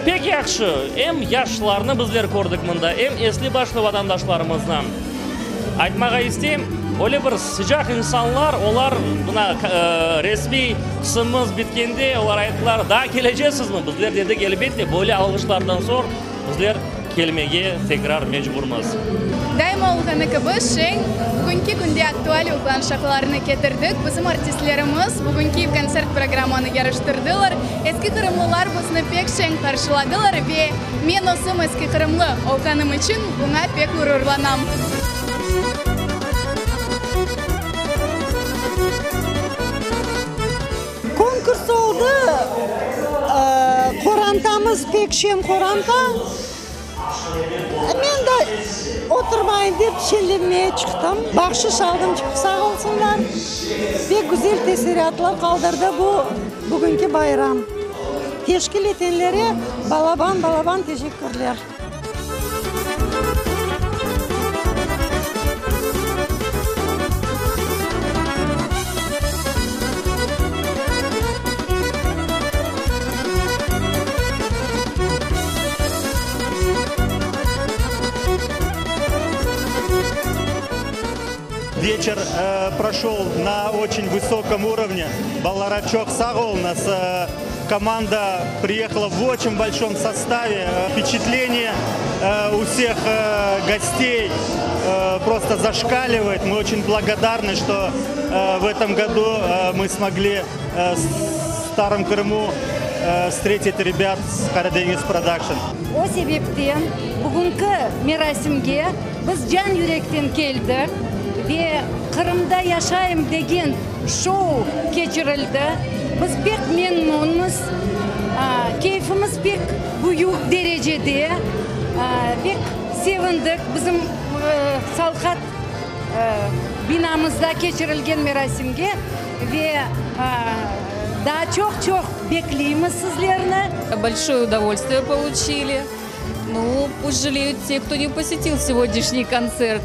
Pek yahşı, em yaşlarnı bizler kördik mında, em esli-başlı vatandaşlarımıznı. Aytmağa isteyim, öyle bir sıcaq insanlar, olar, mına, resmiy qısımımız bitkende, olar ayttılar, daa keleceksizmi? Bizler dedik, elbette, böyle alğışlardan soñ bizler kelmege tekrar mecburmız. Daima olğanı kibi, şeñ, bugünki künde aktual olğan şaqalarnı ketirdik. Bizim artistlerimiz bugünki kontsert programmanı yaraştırdılar. Eski Qırımlılar bizni pek şeñ qarşıladılar ve men özüm Eski Qırımlı olğanım içün buña pek ğururlanam. Konkurs oldı, qorantamız pek şeñ qoranta. Men de oturmayın dep şeñlenmeye çıqtım. Bahşış aldım, çoq sağ olsunlar. Pek güzel teessüratlar qaldırdı bu bugünki bayram. Teşkil etenlere balaban-balaban teşekkürler. Вечер прошел на очень высоком уровне. Balalar çoq sağ oluñız. Команда приехала в очень большом составе. Впечатление у всех гостей просто зашкаливает. Мы очень благодарны, что в этом году мы смогли в Старом Крыму встретить ребят с Karadeniz Production. O sebepten bugünki merasimge biz can yürekten keldik ve Qırımda yaşayım degen şou keçirildi. Biz pek memnunmız, keyfimiz pek büyük derecede, pek sevindik bizim Salhat binamızda keçirilgen merasimge ve daa çoq-çoq bekleymiz sizlerni. Большое удовольствие получили. Ну, пусть жалеют те, кто не посетил сегодняшний концерт.